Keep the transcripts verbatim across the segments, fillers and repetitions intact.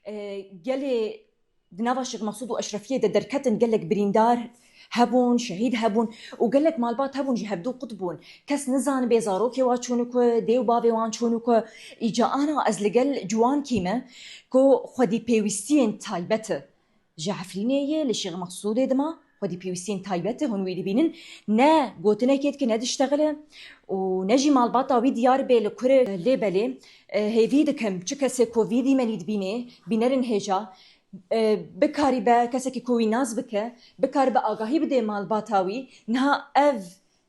E, gelê di nava Şêx Mesûd û Eşrefiyê de derketin, gelek birîndar hebûn, şehîd hebûn û gelek malbat hebûn jî hevdû qut bûn. Kes nizanibê zarokê wa çûn ku, dê û bavê wan çûn ku. Îca ana ez li gel ciwankî me ku xwedî pêwîstiyên taybet e. Ji Efrînê yê, li Şêx Mesûdê dima, xwedî pêwîstiyên taybet e, hûn wî dibînin. Ne gotinekê dike, ne diştexile û ne jî malbata wî diyar bê li kur e. Lê belê, e, hêvî dikim, çi kesê ku vî dîmenî dibînê, bînerin hêja, e, bikaribe kesekî ku wî nas bike, bikaribe agahî bidê malbata wî. Niha ev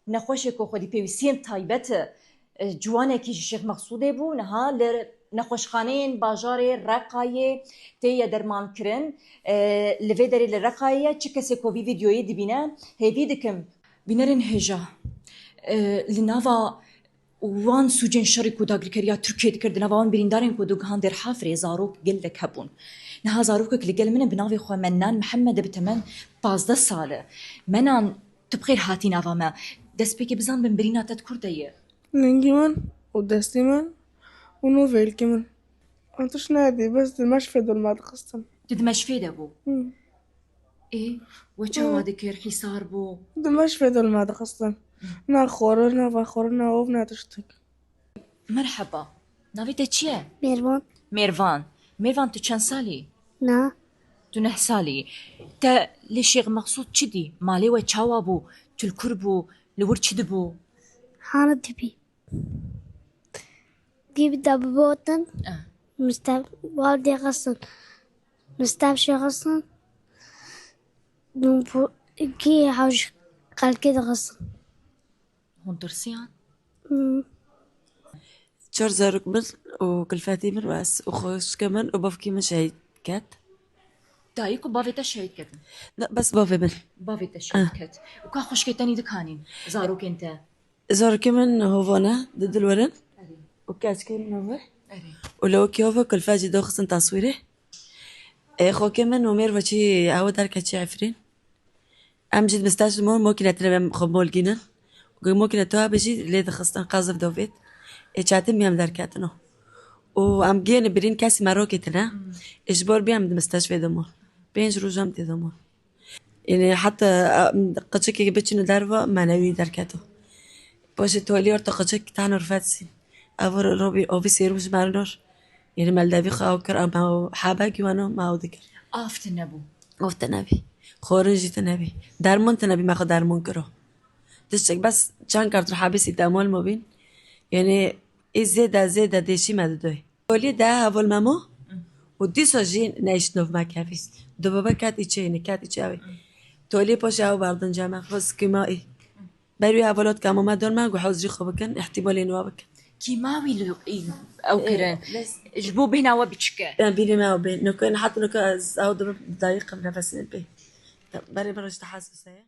nexweşê ku xwedî pêwîstiyên taybet e, ciwanekî ji Şêx Mexsûdê bû, niha li nexweşxaneyên bajarê Reqayê tê ye dermankirin. E, li vê derê li Reqayê ye, çi kesê ku vî vîdyoyê dibîne, hêvî dikim. Bînerên hêja, e, li nava wan sûcên şerî ku dagirkeriya Tirkiyê dikir, di nava wan birîndarên ku digihan Dêrhafirê zarok gelek hebûn. Niha zarokek li gel min e, bi navê xwe Mennan Mihemed e, bi temen pazdeh sal e. Menan, tu bi xêr hatî nava me. Destpêkê bizanibin birîna te di kur de ye? Lingî min û destê min û nû vêlkê min. Min tişt nedî, bes di meşfê de li me dixistin. Tu di meşfê de bû? Hı. Ê, we çawa Hı. dikir? Hîsar bû? Di meşfê de li me dixistin. Hı. Ne xwarin, ne vexwarin, ne ov, ne tiştek. Merheba. Navê te çi ye? Mêrvan. Mêrvan. Mêrvan, tu çend salî? Na. Tu neh salî. Te li Şêx Mexsûd çi dî? Malê we çawa bû? Tu li kur bû? Li wir çi dibû? Hana dibî. Dî bi de bibotin. Eh. Misteb wal dê xistin. Misteb şê xistin. Dûm bu kî hewş xelkê dixistin. Hûn tirsiyan? Hmm. Çar zarok min û kilfetî min û ez û xwişkê min û bavkî min şehîd ket. Dayik û bavê te şehîd ketin? Ne, bes bavê min. Bavê te şehîd Ah. ket. Û ka xwişkê te nî dikanîn, zarokên te? Zarokê min hovane di dil werin Erê. û keçkê min hove. Erê. Û lewkî hove kulfet jî doxistin taswîrê. Ê, xokê min û mêr ve çî ew derke çi Efrîn. Em jî di misteş mor mokîne tine em xwe molgînin. Ku mokîne tu hebê jî lê dixistin qazif dovêt. Ê çetin em derketino. Û em gêne birîn kesî me rokê tine. Hmm. Ê ji bor bî em di misteş vê de mor. Pênc roj em tê de mor. Yanî heta, em, qicikê biçine derve me newî derketo. Paşê tolî orta qicik tane rifet sîn. Ev robî ovî sêrû ji me rinor. Yanî me li devî xwe ew kir, em ew hebe giweno, me ew dikir. Av tine bû. Ov tine bî. Xorin jî tine bî. Dermon tine bî, me xwe dermon kiro. Tiştek bes çend kart ro hebî sî demol mobîn. Yanî ê zêde, zêde dêşî me didoy. Tolî de heval me mo û dîsa jî neyşt nov me kevî. Du bebe ket îçê, ne ket îçê ew. Tolî paşê ew berdin cem me, xwe sikîma î. Ber wî hevalat ke me don me, gu hoz jî xwe bikin, îhtîmalên wa bikin. Kîma wî li, î, ew Ê, kirin? bes. Ji bo bêhna we biçik e. Em bînê me ew bên. Noko, heta noko ez ew dibe dayî qim nefesine pê. Berê min roj te hez bise ye.